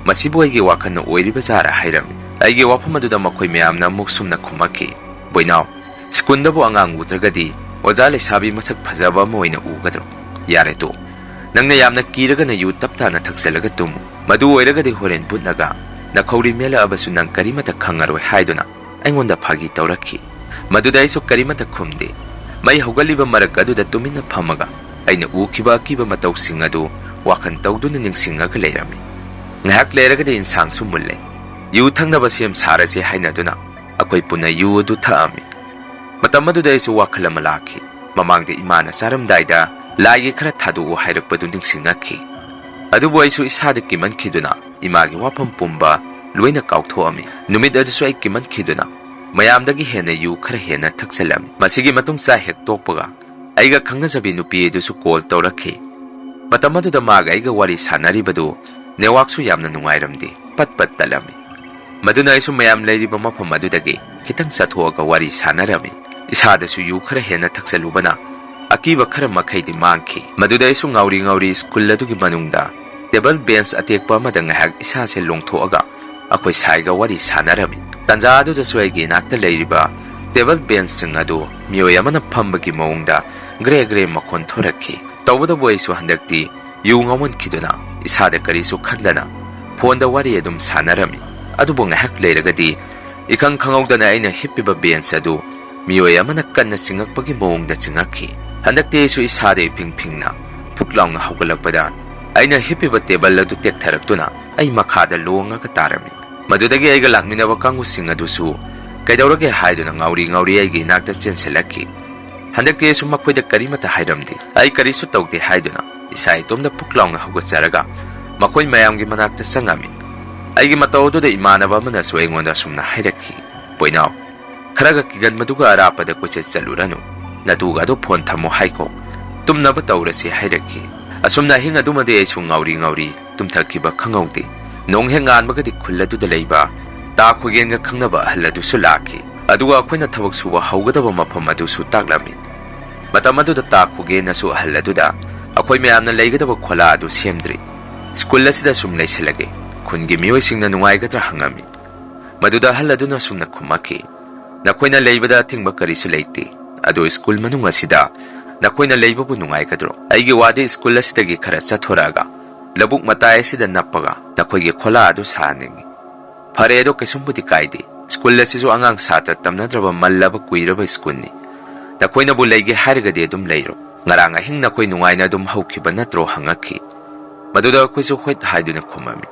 "ꯃꯁꯤꯕꯨ ꯑꯩꯒꯤ ꯋꯥꯈꯜꯅ ꯑꯣꯏꯔꯤꯕ ꯖꯥꯔ?" ꯍꯥꯏꯔꯝꯃꯤ꯫ ꯑꯩꯒꯤ ꯋꯥꯐꯝ ꯑꯗꯨꯗ ꯃꯈꯣꯏ ꯃꯌꯥꯝꯅ ꯑꯃꯨꯛ ꯁꯨꯝꯅ ꯈꯨꯝꯃꯛꯈꯤ, "ꯕꯣꯏꯅꯥꯎ, ꯁ꯭ꯀꯨꯜꯗꯕꯨ ꯑꯉꯥꯡ ꯎꯗ꯭ꯔꯒꯗꯤ ꯑꯣꯖꯥ ꯂꯩꯁꯥꯕꯤ ꯃꯁꯛ ꯐꯖꯕ ꯑꯃ ꯑꯣꯏꯅ ꯎꯒꯗ꯭ꯔꯣ? ꯌꯥꯔꯦ ꯇꯣ, ꯅꯪꯅ ꯌꯥꯝꯅ ꯀꯤꯔꯒꯅ ꯌꯨ ꯇꯞ ꯇꯥꯅ ꯊꯛꯆꯜꯂꯒ ꯇꯨꯝꯃꯨ꯫ ꯃꯗꯨ ꯑꯣꯏꯔꯒꯗꯤ ꯍꯣꯔꯦꯟ ꯕꯨꯠꯅꯒ ꯅꯈꯧꯔꯤ ꯃꯦꯜꯂꯛꯑꯕꯁꯨ ꯅꯪ ꯀꯔꯤꯃꯠꯇ ꯈꯪꯉꯔꯣꯏ" ꯍꯥꯏꯗꯨꯅ ꯑꯩꯉꯣꯟꯗ ꯐꯥꯒꯤ ꯇꯧꯔꯛꯈꯤ꯫ ꯃꯗꯨꯗ ꯑꯩꯁꯨ ꯀꯔꯤꯃꯠꯇ ꯈꯨꯝꯗꯦ꯫ ꯃꯩ ꯍꯧꯒꯠꯂꯤꯕ ꯃꯔꯛ ꯑꯗꯨꯗ ꯇꯨꯃꯤꯟꯅ ꯐꯝꯃꯒ ꯑꯩꯅ ꯎꯈꯤꯕ ꯑꯀꯤꯕ ꯃꯇꯧꯁꯤꯡ ꯑꯗꯨ ꯋꯥꯈꯜ ꯇꯧꯗꯨꯅ ꯅꯤꯡꯁꯤꯡꯉꯒ ꯂꯩꯔꯝꯃꯤ꯫ ꯉꯥꯏꯍꯥꯛ ꯂꯩꯔꯒꯗꯤ ꯏꯟꯁꯥꯡꯁꯨ ꯃꯨꯜꯂꯦ꯫ ꯌꯨ ꯊꯛꯅꯕ ꯁꯦꯝ ꯁꯥꯔꯁꯦ ꯍꯥꯏꯅꯗꯨꯅ ꯑꯩꯈꯣꯏ ꯄꯨꯟꯅ ꯌꯨ ꯑꯗꯨ ꯊꯛꯑꯝꯃꯤ꯫ ꯃꯇꯝ ꯑꯗꯨꯗ ꯑꯩꯁꯨ ꯋꯥꯈꯜ ꯑꯃ ꯂꯥꯛꯈꯤ꯫ ꯃꯃꯥꯡꯗ ꯏꯃꯥꯅ ꯆꯥꯔꯝꯗꯥꯏꯗ ꯂꯥꯏꯒꯤ ꯈꯔ ꯊꯥꯗꯣꯛꯎ ꯍꯥꯏꯔꯛꯄꯗꯨ ꯅꯤꯡꯁꯤꯡꯉꯛꯈꯤ꯫ ꯑꯗꯨꯕꯨ ꯑꯩꯁꯨ ꯏꯁꯥꯗ ꯀꯤꯃꯟꯈꯤꯗꯨꯅ ꯏꯃꯥꯒꯤ ꯋꯥꯐꯝ ꯄꯨꯝꯕ ꯂꯣꯏꯅ ꯀꯥꯎꯊꯣꯛꯑꯝꯃꯤ꯫ ꯅꯨꯃꯤꯠ ꯑꯗꯨꯁꯨ ꯑꯩ ꯀꯤꯃꯟꯈꯤꯗꯨꯅ ꯃꯌꯥꯝꯗꯒꯤ ꯍꯦꯟꯅ ꯌꯨ ꯈꯔ ꯍꯦꯟꯅ ꯊꯛꯆꯜꯂꯝꯃꯤ꯫ ꯃꯁꯤꯒꯤ ꯃꯇꯨꯡ ꯆꯥ ꯍꯦꯛ ꯇꯣꯛꯄꯒ ꯑꯩꯒ ꯈꯪꯅꯖꯕꯤ ꯅꯨꯄꯤ ꯑꯗꯨꯁꯨ ꯀꯣꯜ ꯇꯧꯔꯛꯈꯤ꯫ ꯃꯇꯝ ꯑꯗꯨꯗ ꯃꯥꯒ ꯑꯩꯒ ꯋꯥꯔꯤ ꯁꯥꯟꯅꯔꯤꯕꯗꯨ ꯅꯦꯠꯋꯥꯛꯁꯨ ꯌꯥꯝꯅ ꯅꯨꯡꯉꯥꯏꯔꯝꯗꯦ, ꯄꯠ ꯄꯠ ꯇꯠꯂꯝꯃꯤ꯫ ꯃꯗꯨꯅ ꯑꯩꯁꯨ ꯃꯌꯥꯝ ꯂꯩꯔꯤꯕ ꯃꯐꯝ ꯑꯗꯨꯗꯒꯤ ꯈꯤꯇꯪ ꯆꯠꯊꯣꯛꯑꯒ ꯋꯥꯔꯤ ꯁꯥꯟꯅꯔꯝꯃꯤ꯫ ꯏꯁꯥꯗꯁꯨ ꯌꯨ ꯈꯔ ꯍꯦꯟꯅ ꯊꯛꯆꯜꯂꯨꯕꯅ ꯑꯀꯤꯕ ꯈꯔ ꯃꯈꯩꯗꯤ ꯃꯥꯡꯈꯤ꯫ ꯃꯗꯨꯗ ꯑꯩꯁꯨ ꯉꯥꯎꯔꯤ ꯉꯥꯎꯔꯤ ꯁ꯭ꯀꯨꯜ ꯑꯗꯨꯒꯤ ꯃꯅꯨꯡꯗ ꯇꯦꯕꯜ ꯕꯦꯟꯁ ꯑꯇꯦꯛꯄ ꯑꯃꯗ ꯉꯥꯏꯍꯥꯛ ꯏꯁꯥꯁꯦ ꯂꯣꯡꯊꯣꯛꯑꯒ ꯑꯩꯈꯣꯏ ꯁꯥꯏꯒ ꯋꯥꯔꯤ ꯁꯥꯟꯅꯔꯝꯃꯤ꯫ ꯇꯥꯟꯖꯥ ꯑꯗꯨꯗꯁꯨ ꯑꯩꯒꯤ ꯏꯅꯥꯛꯇ ꯂꯩꯔꯤꯕ ꯇꯦꯕꯜ ꯕꯦꯟꯁꯁꯤꯡ ꯑꯗꯨ ꯃꯤꯑꯣꯏ ꯑꯃꯅ ꯐꯝꯕꯒꯤ ꯃꯑꯣꯡꯗ ꯒ꯭ꯔꯦ ꯒ꯭ꯔꯦ ꯃꯈꯣꯟ ꯊꯣꯔꯛꯈꯤ꯫ ꯇꯧꯕꯇꯕꯨ ꯑꯩꯁꯨ ꯍꯟꯗꯛꯇꯤ ꯌꯨ ꯉꯥꯎꯃꯟꯈꯤꯗꯨꯅ ꯏꯁꯥꯗ ꯀꯔꯤꯁꯨ ꯈꯟꯗꯅ ꯐꯣꯟꯗ ꯋꯥꯔꯤ ꯑꯗꯨꯝ ꯁꯥꯟꯅꯔꯝꯃꯤ꯫ ꯑꯗꯨꯕꯨ ꯉꯥꯏꯍꯥꯛ ꯂꯩꯔꯒꯗꯤ ꯏꯈꯪ ꯈꯪꯍꯧꯗꯅ ꯑꯩꯅ ꯍꯤꯞꯄꯤꯕ ꯕꯦꯟꯁ ꯑꯗꯨ ꯃꯤꯑꯣꯏ ꯑꯃꯅ ꯀꯟꯅ ꯆꯤꯡꯉꯛꯄꯒꯤ ꯃꯑꯣꯡꯗ ꯆꯤꯡꯉꯛꯈꯤ꯫ ꯍꯟꯗꯛꯇꯤ ꯑꯩꯁꯨ ꯏꯁꯥꯗ ꯏꯐꯤꯡ ꯐꯤꯡꯅ ꯐꯨꯛ ꯂꯥꯎꯅ ꯍꯧꯒꯠꯂꯛꯄꯗ ꯑꯩꯅ ꯍꯤꯞꯄꯤꯕ ꯇꯦꯕꯜ ꯑꯗꯨ ꯇꯦꯛꯊꯔꯛꯇꯨꯅ ꯑꯩ ꯃꯈꯥꯗ ꯂꯣꯡꯉꯒ ꯇꯥꯔꯝꯃꯤ꯫ ꯃꯗꯨꯗꯒꯤ ꯑꯩꯒ ꯂꯥꯛꯃꯤꯟꯅꯕ ꯀꯥꯡꯕꯨꯁꯤꯡ ꯑꯗꯨꯁꯨ ꯀꯩꯗꯧꯔꯒꯦ ꯍꯥꯏꯗꯨꯅ ꯉꯥꯎꯔꯤ ꯉꯥꯎꯔꯤ ꯑꯩꯒꯤ ꯏꯅꯥꯛꯇ ꯆꯦꯟꯁꯤꯜꯂꯛꯈꯤ꯫ ꯍꯟꯗꯛꯇꯤ ꯑꯩꯁꯨ ꯃꯈꯣꯏꯗ ꯀꯔꯤꯃꯠꯇ ꯍꯥꯏꯔꯝꯗꯦ꯫ ꯑꯩ ꯀꯔꯤꯁꯨ ꯇꯧꯗꯦ ꯍꯥꯏꯗꯨꯅ ꯏꯁꯥ ꯏꯇꯣꯝꯇ ꯐꯨꯛ ꯂꯥꯎꯅ ꯍꯧꯒꯠꯆꯔꯒ ꯃꯈꯣꯏ ꯃꯌꯥꯝꯒꯤ ꯃꯅꯥꯛꯇ ꯆꯪꯉꯝꯃꯤ꯫ ꯑꯩꯒꯤ ꯃꯇꯧ ꯑꯗꯨꯗ ꯏꯃꯥꯟꯅꯕ ꯑꯃꯅꯁꯨ ꯑꯩꯉꯣꯟꯗ ꯑꯁꯨꯝꯅ ꯍꯥꯏꯔꯛꯈꯤ, "ꯄꯣꯏꯅꯥꯎ, ꯈꯔꯒ ꯀꯤꯒꯟꯕꯗꯨꯒ ꯑꯔꯥꯞꯄꯗ ꯀꯣꯏꯆꯠ ꯆꯠꯂꯨꯔꯅꯨ꯫ ꯅꯇꯨꯒ ꯑꯗꯨ ꯐꯣꯟ ꯊꯝꯃꯣ ꯍꯥꯏꯀꯣ꯫ ꯇꯨꯝꯅꯕ ꯇꯧꯔꯁꯤ" ꯍꯥꯏꯔꯛꯈꯤ꯫ ꯑꯁꯨꯝꯅ ꯑꯍꯤꯡ ꯑꯗꯨꯃꯗꯤ ꯑꯩꯁꯨ ꯉꯥꯎꯔꯤ ꯉꯥꯎꯔꯤ ꯇꯨꯝꯊꯈꯤꯕ ꯈꯪꯍꯧꯗꯦ꯫ ꯅꯣꯡ ꯍꯦꯛ ꯉꯥꯟꯕꯒꯗꯤ ꯈꯨꯜ ꯑꯗꯨꯗ ꯂꯩꯕ ꯇꯥ ꯈꯣꯏꯒꯦꯟꯒ ꯈꯪꯅꯕ ꯑꯍꯜ ꯑꯗꯨꯁꯨ ꯂꯥꯛꯈꯤ꯫ ꯑꯗꯨꯒ ꯑꯩꯈꯣꯏꯅ ꯊꯕꯛ ꯁꯨꯕ ꯍꯧꯒꯗꯕ ꯃꯐꯝ ꯑꯗꯨꯁꯨ ꯇꯥꯛꯂꯝꯃꯤ꯫ ꯃꯇꯝ ꯑꯗꯨꯗ ꯇꯥ ꯈꯨꯒꯦꯟꯅꯁꯨ ꯑꯍꯜ ꯑꯗꯨꯗ, "ꯑꯩꯈꯣꯏ ꯃꯌꯥꯝꯅ ꯂꯩꯒꯗꯕ ꯈꯣꯂꯥ ꯑꯗꯨ ꯁꯦꯝꯗ꯭ꯔꯤ꯫ ꯁ꯭ꯀꯨꯜ ꯑꯁꯤꯗ ꯁꯨꯝ ꯂꯩꯁꯤꯜꯂꯒꯦ꯫ ꯈꯨꯟꯒꯤ ꯃꯤꯑꯣꯏꯁꯤꯡꯅ ꯅꯨꯡꯉꯥꯏꯒꯗ꯭ꯔꯥ?" ꯍꯪꯉꯝꯃꯤ꯫ ꯃꯗꯨꯗ ꯑꯍꯜ ꯑꯗꯨꯅ ꯁꯨꯝꯅ ꯈꯨꯝꯃꯛꯈꯤ, "ꯅꯈꯣꯏꯅ ꯂꯩꯕꯗ ꯑꯊꯤꯡꯕ ꯀꯔꯤꯁꯨ ꯂꯩꯇꯦ꯫ ꯑꯗꯨ ꯁ꯭ꯀꯨꯜ ꯃꯅꯨꯡ ꯑꯁꯤꯗ ꯅꯈꯣꯏꯅ ꯂꯩꯕꯕꯨ ꯅꯨꯡꯉꯥꯏꯒꯗ꯭ꯔꯣ? ꯑꯩꯒꯤ ꯋꯥꯗꯤ ꯁ꯭ꯀꯨꯜ ꯑꯁꯤꯗꯒꯤ ꯈꯔ ꯆꯠꯊꯣꯔꯛꯑꯒ ꯂꯧꯕꯨꯛ ꯃꯇꯥꯏ ꯑꯁꯤꯗ ꯅꯞꯄꯒ ꯅꯈꯣꯏꯒꯤ ꯈꯣꯂꯥ ꯑꯗꯨ ꯁꯥꯍꯟꯅꯤꯡꯉꯤ꯫" "ꯐꯔꯦ, ꯑꯗꯣ ꯀꯩꯁꯨꯝꯕꯨꯗꯤ ꯀꯥꯏꯗꯦ꯫ ꯁ꯭ꯀꯨꯜ ꯑꯁꯤꯁꯨ ꯑꯉꯥꯡ ꯁꯥꯇ꯭ꯔ ꯇꯝꯅꯗ꯭ꯔꯕ ꯃꯜꯂꯕ ꯀꯨꯏꯔꯕ ꯁ꯭ꯀꯨꯜꯅꯤ꯫ ꯅꯈꯣꯏꯅꯕꯨ ꯂꯩꯒꯦ ꯍꯥꯏꯔꯒꯗꯤ ꯑꯗꯨꯝ ꯂꯩꯔꯣ꯫ ꯉꯔꯥꯡ ꯑꯍꯤꯡ ꯅꯈꯣꯏ ꯅꯨꯡꯉꯥꯏꯅ ꯑꯗꯨꯝ ꯍꯧꯈꯤꯕ ꯅꯠꯇ꯭ꯔꯣ?" ꯍꯪꯉꯛꯈꯤ꯫ ꯃꯗꯨꯗ ꯑꯩꯈꯣꯏꯁꯨ ꯍꯣꯏꯠ ꯍꯥꯏꯗꯨꯅ ꯈꯨꯝꯃꯝꯃꯤ꯫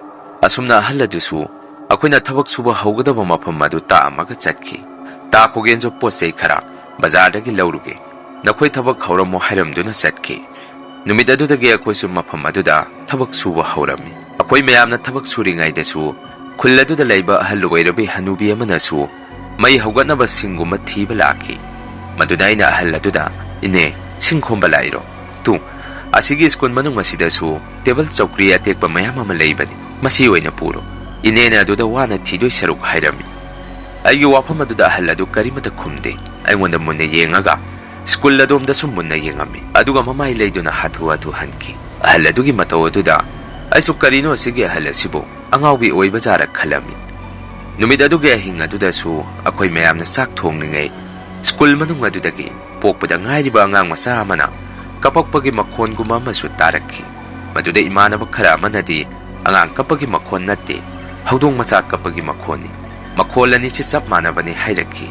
ꯑꯁꯨꯝꯅ ꯑꯍꯜ ꯑꯗꯨꯁꯨ ꯑꯩꯈꯣꯏꯅ ꯊꯕꯛ ꯁꯨꯕ ꯍꯧꯒꯗꯕ ꯃꯐꯝ ꯑꯗꯨ ꯇꯥꯛꯑꯝꯃꯒ ꯆꯠꯈꯤ꯫ ꯇꯥ ꯈꯨꯒꯦꯟꯁꯨ ꯄꯣꯠ ꯆꯩ ꯈꯔ ꯕꯖꯥꯔꯗꯒꯤ ꯂꯧꯔꯨꯒꯦ, ꯅꯈꯣꯏ ꯊꯕꯛ ꯍꯧꯔꯝꯃꯣ ꯍꯥꯏꯔꯝꯗꯨꯅ ꯆꯠꯈꯤ꯫ ꯅꯨꯃꯤꯠ ꯑꯗꯨꯗꯒꯤ ꯑꯩꯈꯣꯏꯁꯨ ꯃꯐꯝ ꯑꯗꯨꯗ ꯊꯕꯛ ꯁꯨꯕ ꯍꯧꯔꯝꯃꯤ꯫ ꯑꯩꯈꯣꯏ ꯃꯌꯥꯝꯅ ꯊꯕꯛ ꯁꯨꯔꯤꯉꯩꯗꯁꯨ ꯈꯨꯜ ꯑꯗꯨꯗ ꯂꯩꯕ ꯑꯍꯜ ꯑꯣꯏꯔꯕꯤ ꯍꯅꯨꯕꯤ ꯑꯃꯅꯁꯨ ꯃꯩ ꯍꯧꯒꯠꯅꯕ ꯁꯤꯡꯒꯨꯝꯕ ꯊꯤꯕ ꯂꯥꯛꯈꯤ꯫ ꯃꯗꯨꯗ ꯑꯩꯅ ꯑꯍꯜ ꯑꯗꯨꯗ, "ꯏꯅꯦ, ꯁꯤꯡ ꯈꯣꯝꯕ ꯂꯥꯛꯏꯔꯣ? ꯇꯨ, ꯑꯁꯤꯒꯤ ꯁ꯭ꯀꯨꯜ ꯃꯅꯨꯡ ꯑꯁꯤꯗꯁꯨ ꯇꯦꯕꯜ ꯆꯧꯀ꯭ꯔꯤ ꯑꯇꯦꯛꯄ ꯃꯌꯥꯝ ꯑꯃ ꯂꯩꯕꯅꯤ, ꯃꯁꯤ ꯑꯣꯏꯅ ꯄꯨꯔꯣ꯫ ꯏꯅꯦꯅ ꯑꯗꯨꯗ ꯋꯥꯅ ꯊꯤꯗꯣꯏ ꯁꯔꯨꯛ" ꯍꯥꯏꯔꯝꯃꯤ꯫ ꯑꯩꯒꯤ ꯋꯥꯐꯝ ꯑꯗꯨꯗ ꯑꯍꯜ ꯑꯗꯨ ꯀꯔꯤꯃꯇ ꯈꯨꯝꯗꯦ꯫ ꯑꯩꯉꯣꯟꯗ ꯃꯨꯟꯅ ꯌꯦꯡꯉꯒ ꯁ꯭ꯀꯨꯜ ꯑꯗꯣꯝꯗꯁꯨ ꯃꯨꯟꯅ ꯌꯦꯡꯉꯝꯃꯤ, ꯑꯗꯨꯒ ꯃꯃꯥꯏ ꯂꯩꯗꯨꯅ ꯍꯥꯊꯨ ꯍꯥꯊꯨ ꯍꯟꯈꯤ꯫ ꯑꯍꯜ ꯑꯗꯨꯒꯤ ꯃꯇꯧ ꯑꯗꯨꯗ ꯑꯩꯁꯨ, "ꯀꯔꯤꯅꯣ ꯑꯁꯤꯒꯤ ꯑꯍꯜ ꯑꯁꯤꯕꯨ? ꯑꯉꯥꯎꯕꯤ ꯑꯣꯏꯕ ꯖꯥꯔ?" ꯈꯜꯂꯝꯃꯤ꯫ ꯅꯨꯃꯤꯠ ꯑꯗꯨꯒꯤ ꯑꯍꯤꯡ ꯑꯗꯨꯗꯁꯨ ꯑꯩꯈꯣꯏ ꯃꯌꯥꯝꯅ ꯆꯥꯛ ꯊꯣꯡꯂꯤꯉꯩ, ꯁ꯭ꯀꯨꯜ ꯃꯅꯨꯡ ꯑꯗꯨꯗꯒꯤ ꯄꯣꯛꯄꯗ ꯉꯥꯏꯔꯤꯕ ꯑꯉꯥꯡ ꯃꯆꯥ ꯑꯃꯅ ꯀꯄꯛꯄꯒꯤ ꯃꯈꯣꯟꯒꯨꯝꯕ ꯑꯃꯁꯨ ꯇꯥꯔꯛꯈꯤ꯫ ꯃꯗꯨꯗ ꯏꯃꯥꯟꯅꯕ ꯈꯔ ꯑꯃꯅꯗꯤ, "ꯑꯉꯥꯡ ꯀꯞꯄꯒꯤ ꯃꯈꯣꯟ ꯅꯠꯇꯦ, ꯍꯧꯗꯣꯡ ꯃꯆꯥ ꯀꯞꯄꯒꯤ ꯃꯈꯣꯟꯅꯤ꯫ ꯃꯈꯣꯜ ꯑꯅꯤꯁꯤ ꯆꯞ ꯃꯥꯟꯅꯕꯅꯤ" ꯍꯥꯏꯔꯛꯈꯤ꯫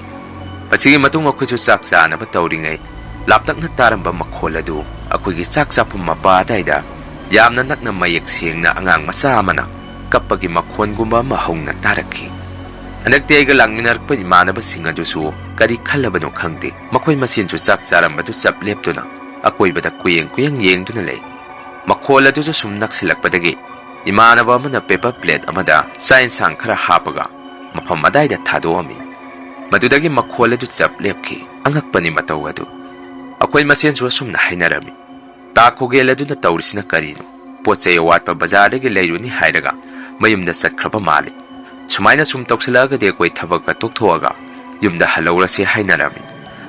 ꯃꯁꯤꯒꯤ ꯃꯇꯨꯡ ꯑꯩꯈꯣꯏꯁꯨ ꯆꯥꯛ ꯆꯥꯅꯕ ꯇꯧꯔꯤꯉꯩ, ꯂꯥꯞꯇꯛꯅ ꯇꯥꯔꯝꯕ ꯃꯈꯣꯜ ꯑꯗꯨ ꯑꯩꯈꯣꯏꯒꯤ ꯆꯥꯛ ꯆꯥꯐꯝ ꯃꯄꯥ ꯑꯗꯥꯏꯗ ꯌꯥꯝꯅ ꯅꯛꯅ ꯃꯌꯦꯛ ꯁꯦꯡꯅ ꯑꯉꯥꯡ ꯃꯆꯥ ꯑꯃꯅ ꯀꯞꯄꯒꯤ ꯃꯈꯣꯟꯒꯨꯝꯕ ꯑꯃ ꯍꯧꯅ ꯇꯥꯔꯛꯈꯤ꯫ ꯍꯟꯗꯛꯇꯤ ꯑꯩꯒ ꯂꯥꯛꯃꯤꯟꯅꯔꯛꯄ ꯏꯃꯥꯟꯅꯕꯁꯤꯡ ꯑꯗꯨꯁꯨ ꯀꯔꯤ ꯈꯜꯂꯕꯅꯣ ꯈꯪꯗꯦ, ꯃꯈꯣꯏ ꯃꯁꯦꯟꯁꯨ ꯆꯥꯛ ꯆꯥꯔꯝꯕꯗꯨ ꯆꯞ ꯂꯦꯞꯇꯨꯅ ꯑꯀꯣꯏꯕꯗ ꯀꯨꯌꯦꯡ ꯀꯨꯌꯦꯡ ꯌꯦꯡꯗꯨꯅ ꯂꯩ꯫ ꯃꯈꯣꯜ ꯑꯗꯨꯁꯨ ꯁꯨꯝ ꯅꯛꯁꯤꯜꯂꯛꯄꯗꯒꯤ ꯏꯃꯥꯟꯅꯕ ꯑꯃꯅ ꯄꯦꯄꯔ ꯄ꯭ꯂꯦꯠ ꯑꯃꯗ ꯆꯥꯛ ꯏꯟꯁꯥꯡ ꯈꯔ ꯍꯥꯞꯄꯒ ꯃꯐꯝ ꯑꯗꯥꯏꯗ ꯊꯥꯗꯣꯛꯑꯝꯃꯤ꯫ ꯃꯗꯨꯗꯒꯤ ꯃꯈꯣꯜ ꯑꯗꯨ ꯆꯞ ꯂꯦꯞꯈꯤ꯫ ꯑꯉꯛꯄꯅꯤ ꯃꯇꯧ ꯑꯗꯨ꯫ ꯑꯩꯈꯣꯏ ꯃꯁꯦꯟꯁꯨ ꯑꯁꯨꯝꯅ ꯍꯥꯏꯅꯔꯝꯃꯤ, "ꯇꯥ ꯈꯨꯒꯦꯜ ꯑꯗꯨꯅ ꯇꯧꯔꯤꯁꯤꯅ ꯀꯔꯤꯅꯣ? ꯄꯣꯠ ꯆꯩ ꯑꯋꯥꯠꯄ ꯕꯖꯥꯔꯗꯒꯤ ꯂꯩꯔꯨꯅꯤ ꯍꯥꯏꯔꯒ ꯃꯌꯨꯝꯗ ꯆꯠꯈ꯭ꯔꯕ ꯃꯥꯜꯂꯤ꯫ ꯁꯨꯃꯥꯏꯅ ꯁꯨꯝ ꯇꯧꯁꯤꯜꯂꯛꯑꯒꯗꯤ ꯑꯩꯈꯣꯏ ꯊꯕꯛꯀ ꯇꯣꯛꯊꯣꯛꯑꯒ ꯌꯨꯝꯗ ꯍꯜꯍꯧꯔꯁꯤ" ꯍꯥꯏꯅꯔꯝꯃꯤ꯫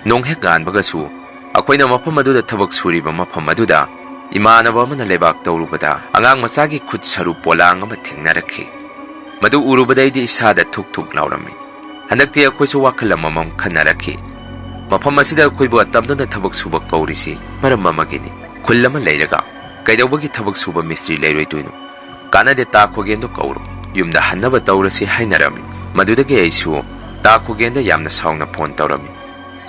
ꯅꯣꯡ ꯍꯦꯛ ꯉꯥꯟꯕꯒꯁꯨ ꯑꯩꯈꯣꯏꯅ ꯃꯐꯝ ꯑꯗꯨꯗ ꯊꯕꯛ ꯁꯨꯔꯤꯕ ꯃꯐꯝ ꯑꯗꯨꯗ ꯏꯃꯥꯟꯅꯕ ꯑꯃꯅ ꯂꯩꯕꯥꯛ ꯇꯧꯔꯨꯕꯗ ꯑꯉꯥꯡ ꯃꯆꯥꯒꯤ ꯈꯨꯠ ꯁꯔꯨ ꯄꯣꯂꯥꯡ ꯑꯃ ꯊꯦꯡꯅꯔꯛꯈꯤ꯫ ꯃꯗꯨ ꯎꯔꯨꯕꯗ ꯑꯩꯗꯤ ꯏꯁꯥꯗ ꯊꯨꯛ ꯊꯨꯛ ꯂꯥꯎꯔꯝꯃꯤ꯫ ꯍꯟꯗꯛꯇꯤ ꯑꯩꯈꯣꯏꯁꯨ ꯋꯥꯈꯜ ꯑꯃꯃꯝ ꯈꯟꯅꯔꯛꯈꯤ꯫ ꯃꯐꯝ ꯑꯁꯤꯗ ꯑꯩꯈꯣꯏꯕꯨ ꯑꯇꯝꯅꯅ ꯊꯕꯛ ꯁꯨꯕ ꯀꯧꯔꯤꯁꯤ ꯃꯔꯝ ꯑꯃꯒꯤꯅꯤ꯫ ꯈꯨꯜ ꯑꯃ ꯂꯩꯔꯒ ꯀꯩꯗꯧꯕꯒꯤ ꯊꯕꯛ ꯁꯨꯕ ꯃꯤꯁꯇ꯭ꯔꯤ ꯂꯩꯔꯣꯏꯗꯣꯏꯅꯣ? ꯀꯥꯟꯅꯗꯦ, ꯇꯥ ꯈꯣꯒꯦꯟꯗꯣ ꯀꯧꯔꯣ, ꯌꯨꯝꯗ ꯍꯟꯅꯕ ꯇꯧꯔꯁꯤ ꯍꯥꯏꯅꯔꯝꯃꯤ꯫ ꯃꯗꯨꯗꯒꯤ ꯑꯩꯁꯨ ꯇꯥ ꯈꯣꯒꯦꯟꯗ ꯌꯥꯝꯅ ꯁꯥꯎꯅ ꯐꯣꯟ ꯇꯧꯔꯝꯃꯤ꯫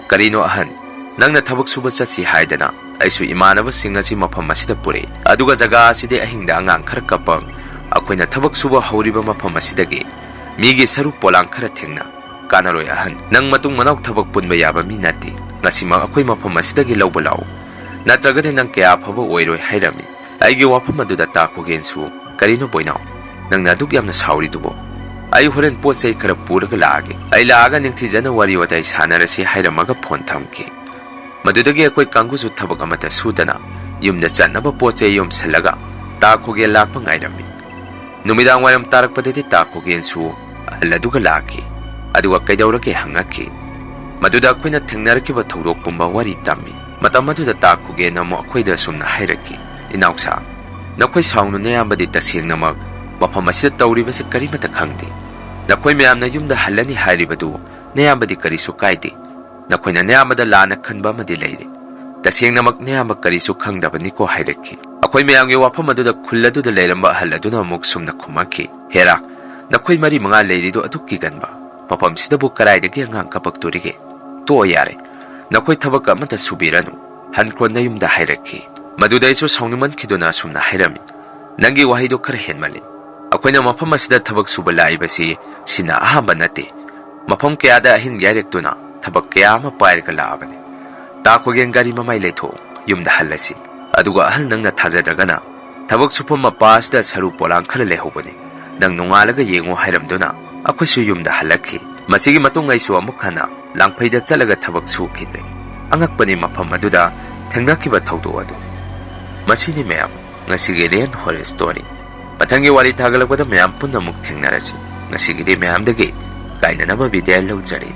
"ꯀꯔꯤꯅꯣ ꯑꯍꯟ, ꯅꯪꯅ ꯊꯕꯛ ꯁꯨꯕ ꯆꯠꯁꯤ ꯍꯥꯏꯗꯅ ꯑꯩꯁꯨ ꯏꯃꯥꯟꯅꯕꯁꯤꯡ ꯑꯁꯤ ꯃꯐꯝ ꯑꯁꯤꯗ ꯄꯨꯔꯛꯏ, ꯑꯗꯨꯒ ꯖꯒꯥ ꯑꯁꯤꯗꯤ ꯑꯍꯤꯡꯗ ꯑꯉꯥꯡ ꯈꯔ ꯀꯞꯄ, ꯑꯩꯈꯣꯏꯅ ꯊꯕꯛ ꯁꯨꯕ ꯍꯧꯔꯤꯕ ꯃꯐꯝ ꯑꯁꯤꯗꯒꯤ ꯃꯤꯒꯤ ꯁꯔꯨ ꯄꯣꯂꯥꯡ ꯈꯔ ꯊꯦꯡꯅ꯫ ꯀꯥꯟꯅꯔꯣꯏ ꯑꯍꯟ, ꯅꯪ ꯃꯇꯨꯡ ꯃꯅꯥꯎ ꯊꯕꯛ ꯄꯨꯟꯕ ꯌꯥꯕ ꯃꯤ ꯅꯠꯇꯦ, ꯉꯁꯤꯃꯛ ꯑꯩꯈꯣꯏ ꯃꯐꯝ ꯑꯁꯤꯗꯒꯤ ꯂꯧꯕ ꯂꯥꯛꯎ, ꯅꯠꯇ꯭ꯔꯒꯗꯤ ꯅꯪ ꯀꯌꯥ ꯑꯐꯕ ꯑꯣꯏꯔꯣꯏ" ꯍꯥꯏꯔꯝꯃꯤ꯫ ꯑꯩꯒꯤ ꯋꯥꯐꯝ ꯑꯗꯨꯗ ꯇꯥ ꯈꯣꯒꯦꯟꯁꯨ, "ꯀꯔꯤꯅꯣ ꯕꯣꯏꯅꯥꯎ, ꯅꯪꯅ ꯑꯗꯨꯛ ꯌꯥꯝꯅ ꯁꯥꯎꯔꯤꯗꯨꯕꯣ? ꯑꯩ ꯍꯣꯔꯦꯟ ꯄꯣꯠ ꯆꯩ ꯈꯔ ꯄꯨꯔꯒ ꯂꯥꯛꯑꯒꯦ, ꯑꯩ ꯂꯥꯛꯑꯒ ꯅꯤꯡꯊꯤꯖꯅ ꯋꯥꯔꯤ ꯋꯥꯇꯥꯏ ꯁꯥꯟꯅꯔꯁꯤ" ꯍꯥꯏꯔꯝꯃꯒ ꯐꯣꯟ ꯊꯝꯈꯤ꯫ ꯃꯗꯨꯗꯒꯤ ꯑꯩꯈꯣꯏ ꯀꯥꯡꯕꯨꯁꯨ ꯊꯕꯛ ꯑꯃꯠꯇ ꯁꯨꯗꯅ ꯌꯨꯝꯗ ꯆꯠꯅꯕ ꯄꯣꯠ ꯆꯩ ꯌꯣꯝꯁꯤꯜꯂꯒ ꯇꯥ ꯈꯣꯒꯦꯟ ꯂꯥꯛꯄ ꯉꯥꯏꯔꯝꯃꯤ꯫ ꯅꯨꯃꯤꯗꯥꯡ ꯋꯥꯏꯔꯝ ꯇꯥꯔꯛꯄꯗꯗꯤ ꯇꯥ ꯈꯣꯒꯦꯟꯁꯨ ꯑꯍꯜ ꯑꯗꯨꯒ ꯂꯥꯛꯈꯤ꯫ ꯑꯗꯨꯒ "ꯀꯩꯗꯧꯔꯒꯦ?" ꯍꯪꯉꯛꯈꯤ꯫ ꯃꯗꯨꯗ ꯑꯩꯈꯣꯏꯅ ꯊꯦꯡꯅꯔꯛꯈꯤꯕ ꯊꯧꯗꯣꯛ ꯄꯨꯝꯕ ꯋꯥꯔꯤ ꯇꯝꯃꯤ꯫ ꯃꯇꯝ ꯑꯗꯨꯗ ꯇꯥ ꯈꯣꯒꯦꯟꯅ ꯑꯃꯨꯛ ꯑꯩꯈꯣꯏꯗ ꯑꯁꯨꯝꯅ ꯍꯥꯏꯔꯛꯈꯤ, "ꯏꯅꯥꯎꯁꯥ, ꯅꯈꯣꯏ ꯁꯥꯎꯅꯨ, ꯅꯌꯥꯝꯕꯗꯤ ꯇꯁꯦꯡꯅꯃꯛ ꯃꯐꯝ ꯑꯁꯤꯗ ꯇꯧꯔꯤꯕꯁꯤ ꯀꯔꯤꯃꯠꯇ ꯈꯪꯗꯦ꯫ ꯅꯈꯣꯏ ꯃꯌꯥꯝꯅ ꯌꯨꯝꯗ ꯍꯜꯂꯅꯤ ꯍꯥꯏꯔꯤꯕꯗꯨ ꯅꯌꯥꯝꯕꯗꯤ ꯀꯔꯤꯁꯨ ꯀꯥꯏꯗꯦ꯫ ꯅꯈꯣꯏꯅ ꯅꯌꯥꯝꯕꯗ ꯂꯥꯟꯅ ꯈꯟꯕ ꯑꯃꯗꯤ ꯂꯩꯔꯦ꯫ ꯇꯁꯦꯡꯅꯃꯛ ꯅꯌꯥꯝꯕ ꯀꯔꯤꯁꯨ ꯈꯪꯗꯕꯅꯤꯀꯣ" ꯍꯥꯏꯔꯛꯈꯤ꯫ ꯑꯩꯈꯣꯏ ꯃꯌꯥꯝꯒꯤ ꯋꯥꯐꯝ ꯑꯗꯨꯗ ꯈꯨꯜ ꯑꯗꯨꯗ ꯂꯩꯔꯝꯕ ꯑꯍꯜ ꯑꯗꯨꯅ ꯑꯃꯨꯛ ꯁꯨꯝꯅ ꯈꯨꯝꯃꯛꯈꯤ, "ꯍꯦꯔꯥ, ꯅꯈꯣꯏ ꯃꯔꯤ ꯃꯉꯥ ꯂꯩꯔꯤꯗꯨ ꯑꯗꯨꯛ ꯀꯤꯒꯟꯕ ꯃꯐꯝꯁꯤꯗꯕꯨ ꯀꯗꯥꯏꯗꯒꯤ ꯑꯉꯥꯡ ꯀꯄꯛꯇꯣꯔꯤꯒꯦ? ꯇꯣꯛꯑꯣ ꯌꯥꯔꯦ, ꯅꯈꯣꯏ ꯊꯕꯛ ꯑꯃꯠꯇ ꯁꯨꯕꯤꯔꯅꯨ, ꯍꯟꯈ꯭ꯔꯣ ꯅꯌꯨꯝꯗ" ꯍꯥꯏꯔꯛꯈꯤ꯫ ꯃꯗꯨꯗ ꯑꯩꯁꯨ ꯁꯥꯎꯅꯤꯡꯃꯟꯈꯤꯗꯨꯅ ꯑꯁꯨꯝꯅ ꯍꯥꯏꯔꯝꯃꯤ, "ꯅꯪꯒꯤ ꯋꯥꯍꯩꯗꯨ ꯈꯔ ꯍꯦꯟꯃꯜꯂꯤ꯫ ꯑꯩꯈꯣꯏꯅ ꯃꯐꯝ ꯑꯁꯤꯗ ꯊꯕꯛ ꯁꯨꯕ ꯂꯥꯛꯏꯕꯁꯤ ꯁꯤꯅ ꯑꯍꯥꯟꯕ ꯅꯠꯇꯦ꯫ ꯃꯐꯝ ꯀꯌꯥꯗ ꯑꯍꯤꯡ ꯌꯥꯏꯔꯛꯇꯨꯅ ꯊꯕꯛ ꯀꯌꯥ ꯑꯃ ꯄꯥꯏꯔꯒ ꯂꯥꯛꯑꯕꯅꯤ꯫ ꯇꯥ ꯈꯣꯒꯦꯟ, ꯒꯥꯔꯤ ꯃꯃꯥꯏ ꯂꯩꯊꯣꯛꯎ, ꯌꯨꯝꯗ ꯍꯜꯂꯁꯤ꯫ ꯑꯗꯨꯒ ꯑꯍꯜ, ꯅꯪꯅ ꯊꯥꯖꯗ꯭ꯔꯒꯅ ꯊꯕꯛ ꯁꯨꯐꯝ ꯃꯄꯥ ꯑꯁꯤꯗ ꯁꯔꯨ ꯄꯣꯂꯥꯡ ꯈꯔ ꯂꯩꯍꯧꯕꯅꯤ, ꯅꯪ ꯅꯣꯡꯉꯥꯜꯂꯒ ꯌꯦꯡꯉꯨ" ꯍꯥꯏꯔꯝꯗꯨꯅ ꯑꯩꯈꯣꯏꯁꯨ ꯌꯨꯝꯗ ꯍꯜꯂꯛꯈꯤ꯫ ꯃꯁꯤꯒꯤ ꯃꯇꯨꯡ ꯑꯩꯁꯨ ꯑꯃꯨꯛ ꯍꯟꯅ ꯂꯥꯡꯐꯩꯗ ꯆꯠꯂꯒ ꯊꯕꯛ ꯁꯨꯈꯤꯗ꯭ꯔꯦ꯫ ꯑꯉꯛꯄꯅꯤ ꯃꯐꯝ ꯑꯗꯨꯗ ꯊꯦꯡꯅꯈꯤꯕ ꯊꯧꯗꯣꯛ ꯑꯗꯨ꯫ ꯃꯁꯤꯅꯤ ꯃꯌꯥꯝ ꯉꯁꯤꯒꯤ ꯔꯤꯌꯦꯜ ꯍꯣꯔꯔ ꯁ꯭ꯇꯣꯔꯤ꯫ ꯃꯊꯪꯒꯤ ꯋꯥꯔꯤ ꯊꯥꯒꯠꯂꯛꯄꯗ ꯃꯌꯥꯝ ꯄꯨꯟꯅ ꯑꯃꯨꯛ ꯊꯦꯡꯅꯔꯁꯤ꯫ ꯉꯁꯤꯒꯤꯗꯤ ꯃꯌꯥꯝꯗꯒꯤ ꯀꯥꯏꯅꯅꯕ ꯕꯤꯗꯥꯏ ꯂꯧꯖꯔꯤ꯫